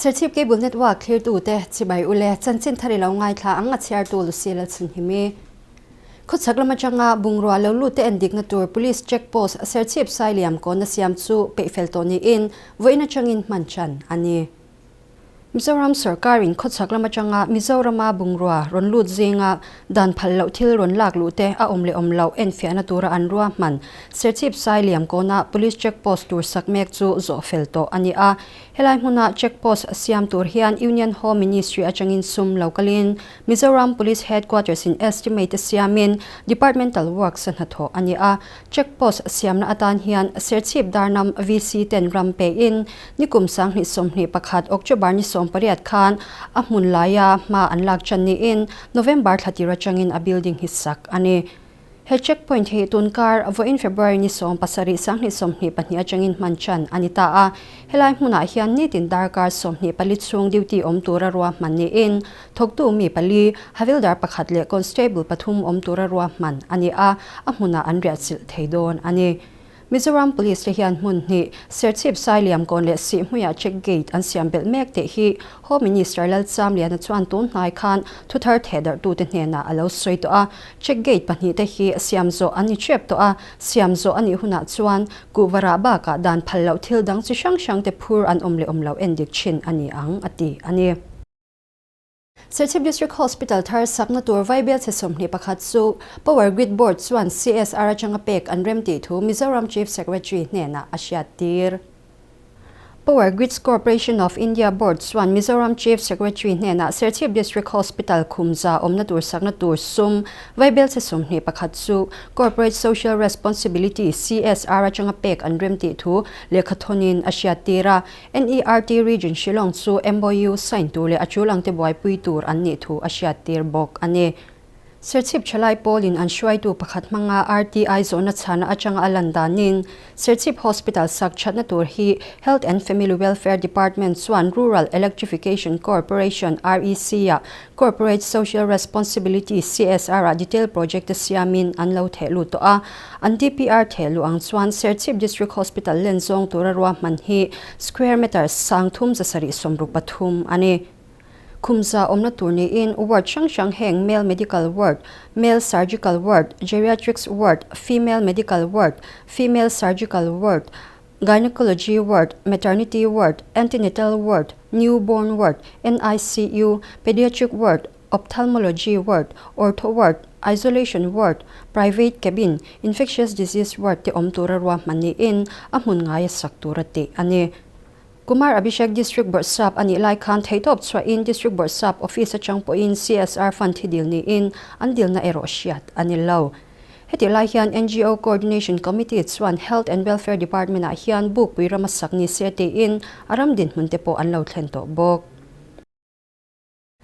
Serchhip Cable Network thlirtute chibai ule chanchin thar i lo ngaithla ang a chhiartu Lucy Lalchhanhimi. Khawchhak lam atanga bungrua lo lut te endikna tur Police Check Post Serchhip Sailiam kawna siam chu peihfel tawh niin vawiin atangin hman chan a ni. Mizoram sorkarin khawchhak lam atanga Mizorama bungrua rawn lut zinga dan phal loh thil rawn lak luh te a awm leh awm loh enfiahna tura an ruahman Serchhip Sailiam kawna Police Check Post tur sak mek chu zawh fel tawh a ni a. Helai hmuna Check Post siam tur hian Union Home Ministry atangin sum lo kalin Mizoram Police Headquarters in estimate a siamin Departmental Works a hnathawh a ni a. Check Post siamna atan hian Serchhip Darnam VC ten ram pein nikum 2021 October ni 18 khan a hmun laia hma an lak chan niin November thla tir atangin a building hi sak a ni. He check point hi tunkar vawiin February ni 17 2022 atangin hman chan a ni ta a. Helai hmunah hian nitin darkar 24 chhung duty awm tura ruahman niin thawktu mi pali, havildar pakhat leh constable pathum awm tura ruahman a ni a, a hmunah an riahchilh thei dawn a ni. Mizoram Police te hian hmun hnih, Serchhip Sailiam kawn leh Sihhmuiah check gate an siam belh mek tih hi Home Minister Lalchamliana chuan tun hnai khan thuthar thehdarhtute hnenah a lo sawi tawh a. Check gate pahnih te hi siam zawh an ni ṭep tawh a, siam zawh a nih hunah chuan kuhva rah bakah dan phal loh thil dang chi hrang hrang te phur an awm leh awm loh endik thin a ni ang, a ti a ni. Serchhip District Hospital thar sakna tur vaibel chhe 21 chu Power Grid Board chuan CSR atanga pek an rem tih thu Mizoram Chief Secretary hnenah a hriattir. Power Grids Corporation of India Board chuan Mizoram Chief Secretary hnenah Serchhip District Hospital khumza awmna tur sakna tur sum vaibel chhe 21 chu Corporate Social Responsibility, CSR, atanga pek an rem tih thu lehkhathawnin a hriattir a. NERT Region Shillong chu MOU sign tur leh a tul angte buaipui tur an nih thu a hriattir bawk a ni. Serchhip Thalai pawlin an hruaitu pakhat hmanga RTI zawhna chhana atanga a lan danin Serchhip Hospital sak thatna tur hi Health and Family Welfare Department chuan Rural Electrification Corporation, REC, ah Corporate Social Responsibility, CSR, ah detail project te siamin an lo theh lut tawh a. An DPR theh luh ang chuan Serchhip District Hospital len zawng tura ruahman hi square meter 3763 a ni. Khumza awmna tur niin ward hrang hrang heng male medical ward, male surgical ward, geriatrics ward, female medical ward, female surgical ward, gynecology ward, maternity ward, antenatal ward, newborn ward, NICU, pediatric ward, ophthalmology ward, ortho ward, isolation ward, private cabin, infectious disease ward te awm tura ruahman niin a hmun ngaia sak tura tih a ni. Kumar Abhishek District Bawrhsap a nih lai khan theihtawp chhuahin District Bawrhsap Office atang pawhin CSR fund hi dil niin an dilna erawh hriat a ni lo. Hetih lai hian NGO Coordination Committee chuan Health and Welfare Department-ah hian bukpui rama sak ni se tiin a ram dinhmun te pawh an lo thlen tawh bawk.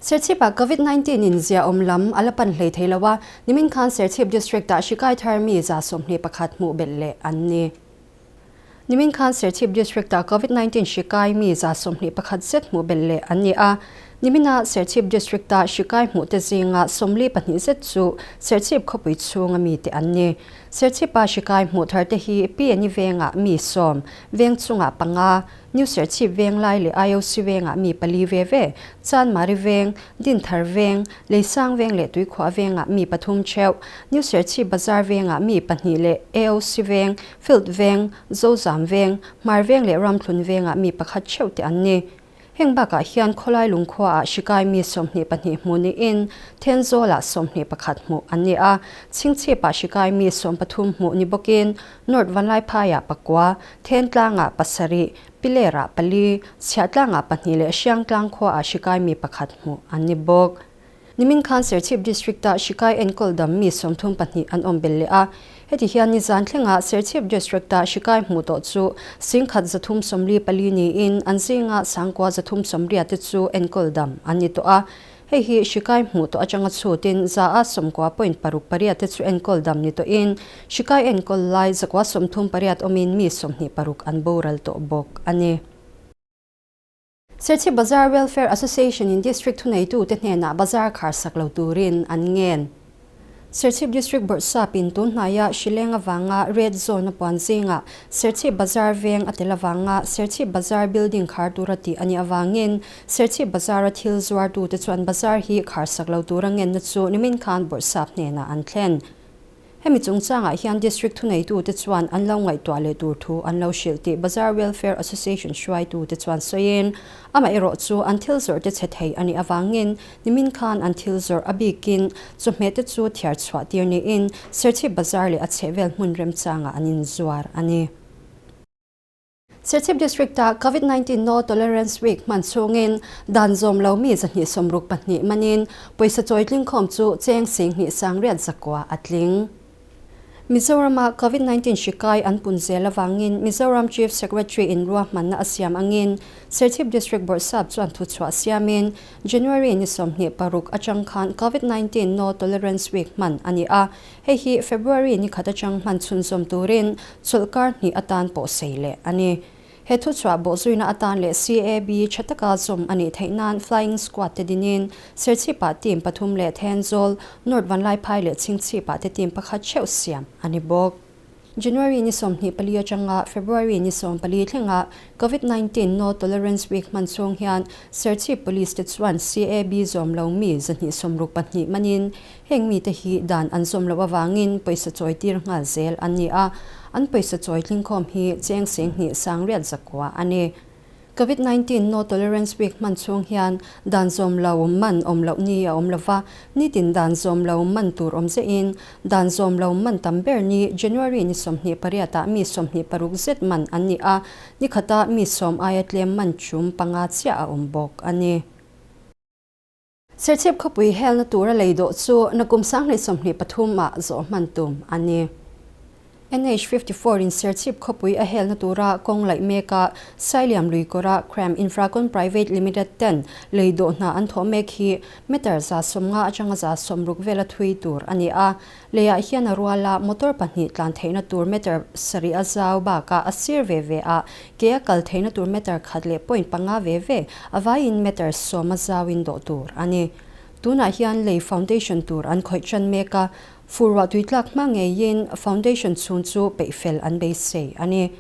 Serchhip-ah Covid 19 in ziaawm lam a la pan hlei thei lo a, nimin khan Serchhip District-ah hri kai thar mi 121 hmuh belh leh an ni. Nimin khan Serchhip District-ah Covid 19 hri kai mi 121 zet hmuh belh leh an ni a, nimina Serchhip District-ah hri kai hmuh te zinga 42 zet chu Serchhip khawpui chhunga mite an ni. Serchhip-a hri kai hmuh thar te hi PNE vengah mi sawm, veng chungah panga, New Serchhip veng lai leh IOC vengah mi pali ve ve, Chanmari veng, Dinthar veng, Leisang veng leh Tuikhuah vengah mi pathum theuh, New Serchhip Bazar vengah mi pahnih leh AOC veng, Field veng, Zozam veng, Hmar veng leh Ramthlun vengah mi pakhat theuh te an ni. Heng bakah hian khawlai lungkhuaah hrikai mi 22 hmuh niin Thenzawlah 21 hmuh an ni a, Chhingchhipah hrikai mi 13 hmuh ni bawkin North Vanlaiphaiah pakua, Thentlangah pasarih, Pilerah pali, Chhiahtlangah pahnih leh Hriangtlang khuaah hrikai mi pakhat hmuh an ni bawk. Nimin khan Serchhip District-ah hrikai enkawl dam mi 32 an awm belh leh a. Heti hian nizan thlengah Serchhip District-ah hrikai hmuh tawh chu 1344 niin an zinga 9380 te chu enkawl dam an ni tawh a. Hei hi hrikai hmuh tawh atanga chhutin 90.68 te chu enkawl dam ni tawhin hrikai enkawl lai 138 awmin mi 26 an boral tawh bawk a ni. Serchhip Bazar Welfare Association in District thuneitu te hnenah bazar khar sak lo turin an ngen. Serchhip District Bawrhsap in tun hnaia Shilleng avanga Red Zone a puan zingah Serchhip Bazar veng a tel avanga Serchhip Bazar building khar tura tih a nih avangin Serchhip Bazar-a thil zuartute chuan bazar hi kharsak lo tura ngenna chu nimin khan Bawrhsap hnenah an thlen. Hemi chungchangah hian District thuneitute chuan an lo ngaihtuah leh tur thu an lo hrilh tih Bazar Welfare Association hruaitute chuan sawiin, amaherawh chu an thil zawrhte chhe thei a nih avangin nimin khan an thil zawrh a bikin chawhmeh te chu thiar chhuah tir niin Serchhip Bazar leh a chhehvel hmun remchangah an inzuar a ni. Serchhip District-ah Covid 19 No Tolerance Week hman chhungin dan zawm lo mi 262 manin pawisa chawi tlingkhawm chu cheng 10,000 sangriat zakua a tling. Mizorama Covid 19 hri kai an pun zel avangin Mizoram Chief Secretary in ruahmanna a siam angin Serchhip District Bawrhsap chuan thuchhuah siamin January ni 26 atang khan Covid 19 No Tolerance Week hman a ni a, Hei hi February ni khat atang hman chhunzawm turin chawlhkar hnih atan pawh sei leh a ni. He thuchhuah bawhzuina atan leh CAB tha taka zawm a nih theih nan Flying Squad te dinin Serchhipah team pathum leh Thenzawl, North Vanlaiphai leh Chhingchhipah te team pakhat theuh siam a ni bawk. January ni 24 atanga February ni 14 thlenga Covid 19 No Tolerance Week hman chhung hian Serchhip Police te chuan CAB zawm lo mi 262 manin heng mite hi dan an zawm loh avangin pawisa chawi tir nghal zel an ni a, an pawisa chawi tlingkhawm hi cheng 10,000 sangriat zakua a ni. Covid 19 No Tolerance Week hman chhung hian dan zawm lo man awm loh ni a awm lova, nitin dan zawm lo man tur awm zehin dan zawm lo man tam ber ni January ni 28 ah mi 26 zet man an ni a, ni khata mi 10 aia tlem man chum panga chiah a awm bawk a ni. Serchhip khawpui helna tura lei dawh chu nakum 2023 ah zawh hman tum a ni. NH 54 in Serchhip khawpui a helna tura kawng laih meka Sailiam Luikawra Cram Infracon Private Limited ten lei dawh hna an thawh mek hi meter 150 atanga 160 vela thui tur a ni a. Leiah hian a ruala motor pahnih tlan theihna tur meter sarih a zau bakah a sir ve ve a, ke a kal theihna tur meter khat leh point panga ve ve a vaiin meter 10 a zauin dawh tur a ni. Tunah hian lei foundation tur an khawih tan mek a, fur ruah tui tlak hma ngeiin foundation chhung chu peih fel an beisei a ni.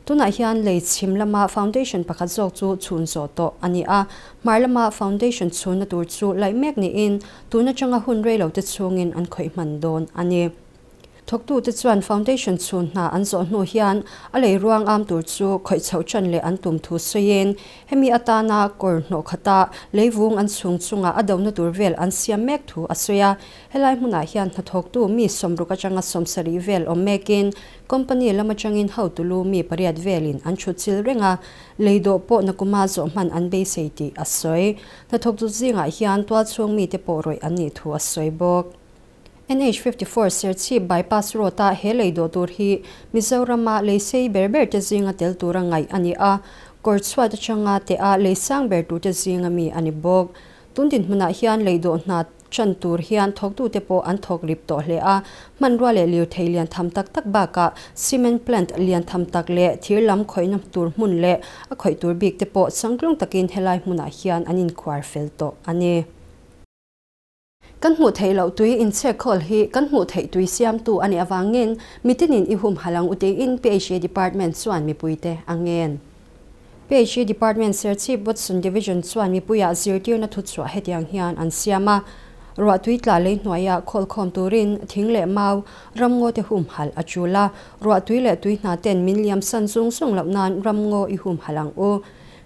Tunah hian lei chhim lama foundation pakhat zawk chu chhun zawh tawh a ni a, hmar lama foundation chhunna tur chu laih mek niin tun atanga hun rei lo te chhungin an khawih hman dawn a ni. Thawktu te chuan foundation chhun hna an zawh hnu hian a lei ruang am tur chu khawih chhoh tan leh an tum thu sawiin hemi atana kawr hnawh khata leivung an chhung chunga a dona tur vel an siam mek thu a sawi a. Helai hmunah hian hnathawktu mi 60 atanga 70 vel awm mekin company lama tangin hotulu mi pariat velin an thu chil renga leido pawh nakuma zawh hman an beisei tih a sawi. Hnathawktu zingah hian tual chhung mi te pawh rawih an nih thu a sawi bawk. NH 54 Serchhip bypass road a he leido tur hi Mizorama leisei ber ber te zinga tel tura ngaih a ni a, kawr chhuat atanga te a leisang ber tur te zinga mi a ni bawk. Tundin hmunah hian leido hna chan tur hian thawktu te pawh an thawk rip tawh hle a, hmanrua leh lir thei lian tham tak tak bakah cement plant lian tham tak leh thir lam khawihna tur hmun leh a khawih tur bik te pawh changtlung takin helai hmunah hian an inkhuar fel tawh a ni. Kan hmuh theih loh tui inchhek khawl hi kan hmuh theih tui siamtu a nih avangin mitinin i hum halang u tiin PHE Department chuan mipuite a ngen. PHE Department Serchhip Watson Division chuan mipuiah zirtirna thuchhuah hetiang hian an siam a, ruah tui tla lei hnuaiah khawlkhawm turin thing leh mau ramngaw te hum hal a tul a, ruah tui leh tui hna ten min liam san zung zung loh nan ramngaw i hum hal ang u.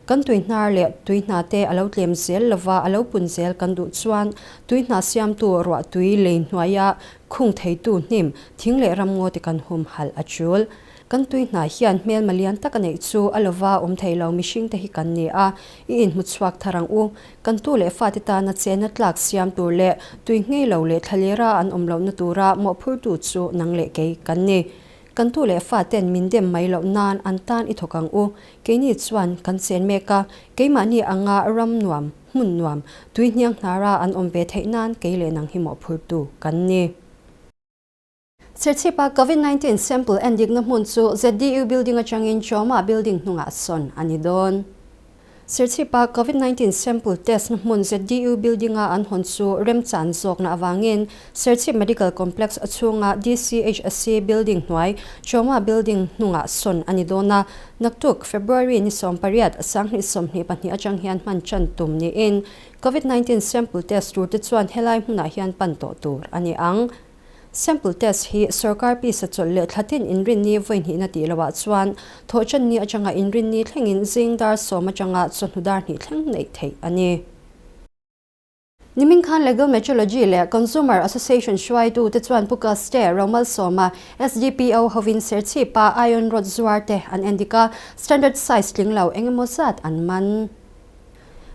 Kan tui hnar leh tui hna te a lo tlem zel lova a lo pun zel kan duh chuan tui hna siamtu ruah tui lei hnuaiah khung theitu hnim thing leh ramngaw te kan hum hal a tul. Kan tui hna hian hmel malian tak a neih chu a lova awm thei lo mihring te hi kan ni a, i inhmu chhuak tharang u. Kan tu leh fa te tana chena tlak siam tur leh tui ngei lo leh thlalera an awm lohna tura mawhphurtu chu nang leh kei kan ni. Kan tu leh fa ten min dem mai loh nan an tan i thawk ang u. Keini chuan kan chen mek a, keimahni anga ram nuam, hmun nuam, tui hniang hnara an awm ve theih nan kei leh nang hi mawhphurtu kan ni. Serchhipa Covid-19 sample endikna hmun chu ZDU building atangin Chawma building hnungah sawn a ni dawn. Serchhipa Covid 19 sample test na hmun ZDU building-a an hawn chu remchan zawkna avangin Serchhip Medical Complex a chhunga DCHSC building hnuai Trauma building hnungah sawn a ni dawn a. Naktuk, February ni 18, 2022 atang hian hman tan tum niin Covid 19 sample test turte chuan helai hmunah hian pan tawh tur a ni ang. Sample test hi sorkar pisa chawlh leh thlatin inrinni vawi hnihna tih lohah chuan thawhṭanni atanga inrinni thlengin zing dar sawm atanga chawhnu dar hnih thleng neih theih a ni. Nimin khan Legal Metrology leh Consumer Association hruaitute chuan Pu Kaste Romalsawma SDPO hovin Serchhipa iron rod zuar te an endik a, standard size tling lo eng emaw zat an man.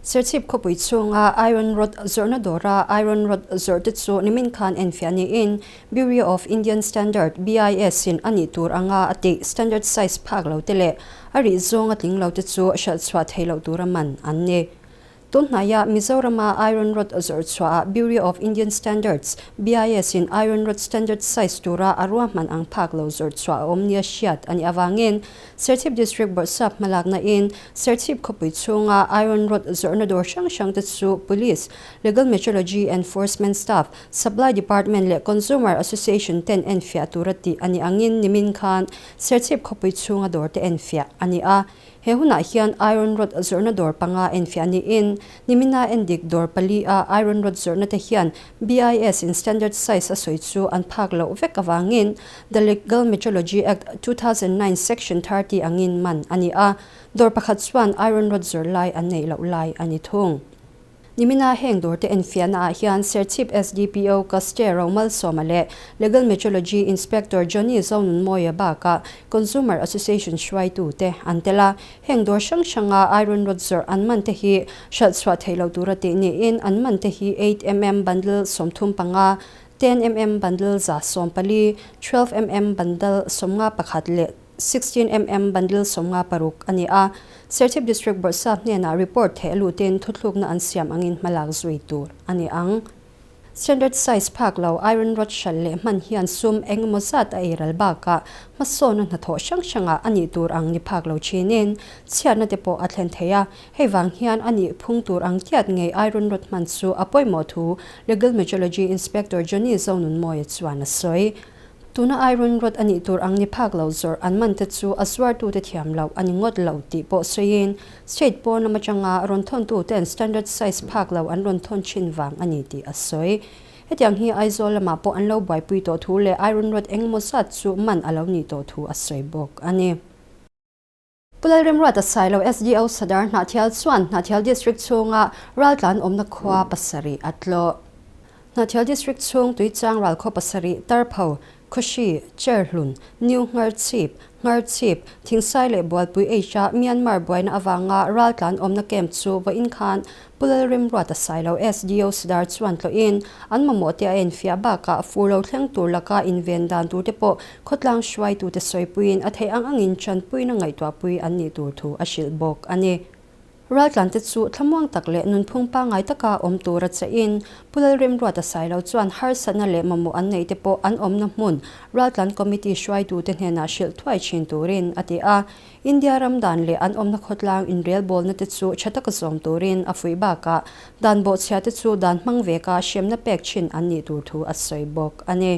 Serchhip khawpui chhunga Iron Rod zawrhna dawra Iron Rod zawrh te chu nimin khan enfiah niin Bureau of Indian Standard, BIS, in a nih tur anga a tih standard size phak lo te leh a rih zawng a tling lo te chu hralh chhuah thei loh tura man an ni. Tun hnaia Mizorama Iron Rod zawrh chhuahah Bureau of Indian Standards, BIS, in Iron Rod standard size tura a ruahman ang phak lo zawrh chhuah a awm nia hriat a nih avangin Serchhip District Bawrhsap hmalakna in Serchhip khawpui chhunga Iron Rod zawrhna dawr hrang hrang te chu Police, Legal Metrology Enforcement Staff, Supply Department leh Consumer Association ten enfiah tura tih a nih angin nimin khan Serchhip khawpui chhunga dawr te enfiah a ni a. He hunah hian iron rod zawrhna dawr panga enfiah niin, nimina endik dawr pali a iron rod zawrhna te hian BIS in standard size a sawi chu an phak loh vek avangin The Legal Metrology Act, 2009 Section 30 angin man a ni a, dawr pakhat chuan iron rod zawrh lai an neih loh lai a ni thung. Nimina heng dawrte enfiahna ah hian Serchhip SDPO Kaste Romalsawma leh Legal Metrology Inspector Johnny Zonunmawia bakah Consumer Association hruaitute an tel a. Heng dawr hrang hranga iron rod zawrh an man te hi hralh chhuah theih loh tura tih niin an man te hi 8mm bundle 35, 10mm bundle 140, 12mm bundle 51 leh 16mm bundle 56 a ni a, Serchhip District Bawrhsap hnenah report theh lutin thuthlukna an siam angin hmalak zui tur a ni ang. Standard size phak lo iron rod hralh leh hman hian sum eng emaw zat a eiral bakah hmasawna hnathawh hrang hrangah a nih tur ang ni phak lo thinin chhiatna te pawh a thlen thei a, hei vang hian a nih phung tur ang tiat ngei iron rod hman chu a pawimawh thu Legal Metrology Inspector Johnny Zonunmawia chuan a sawi. Tuna iron rod a nih tur ang ni phak lo zawrh an man te chu a zuartute thiam loh a ni ngawt lo tih pawh sawiin state pawn lam atanga rawn thawntu ten standard size phak lo an rawn thawn thin vang a ni tih a sawi. Hetiang hi Aizawl lamah pawh an lo buaipui tawh thu leh iron rod engemaw zat chu man a lo nih tawh thu a sawi bawk a ni. Pu Lalremruata Sailo SDO Sadar Hnahthial chuan Hnahthial District chhunga raltlan awmna khua pasarih a tlawh. Hnahthial District chhung Tuichang ral khaw pasarih Tarpho, Khushi, Cherhlun, New Ngharchhip, Ngharchhip, Thingsai leh Bualpui H-a Myanmar buaina avanga raltlan awmna camp chu vawiin khan Pu Lalremruata Sailo SDO Sadar chuan tlawhin an mamawh te a enfiah bakah fur lo thleng tur laka inven dan tur te pawh khawtlang hruaitute sawipuiin a theih ang angin tanpuina ngaihtuahpui an nih tur thu a hrilh bawk a ni. Raltlante chu thlamuang tak leh nunphung pangngai taka awm tura chahin Pu Lalremruata Sailo chuan harsatna leh mamawh an neih te pawh an awmna hmun Raltlan Committee hruaitute hnenah hrilh thuai thin turin a ti a. India ram dan leh an awmna khawtlang inrelbawlna te chu tha taka zawm turin a fuih bakah dan bawhchhia te chu dan hmang veka hremna pek thin an nih tur thu a sawi bawk a ni.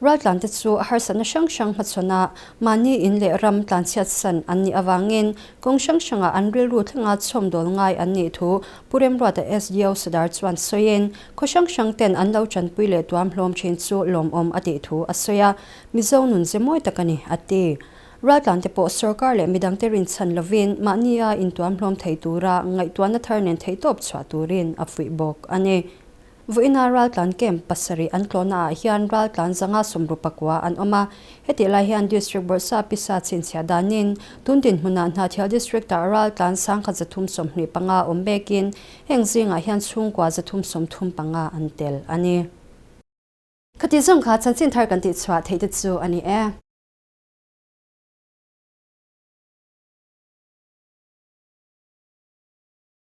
Raltlante chu harsatna hrang hrang hmachhawn a mahni in leh ram tlanchhiat san an nih avangin kawng hrang hrangah an rilru thlenga chhawmdawl ngai an nih thu Pu Remruata SDO Sadar chuan sawiin khaw hrang hrang ten an lo tanpui leh tuam hlawm thin chu lawmawm a tih thu a sawi a, Mizo nun ze mawi tak a ni a ti. Raltlante pawh sorkar leh midangte rinchhan lovin mahnia intuam hlawm thei tura ngaihtuahna thar nen theihtawp chhuah turin a fuih bawk a ni. Vawiina raltlan camp pasarih an tlawhnaah hian raltlan zanga sawmru pakua an awm a. Hetih lai hian District Bawrhsa pisa chhinchhiah danin tun dinhmunah Hnahthial District-ah raltlan 1325 awm bekin heng zingah hian chhungkua 335 an tel a ni. Khati zawng kha chanchin thar kan tihchhuah theih te chu a ni e.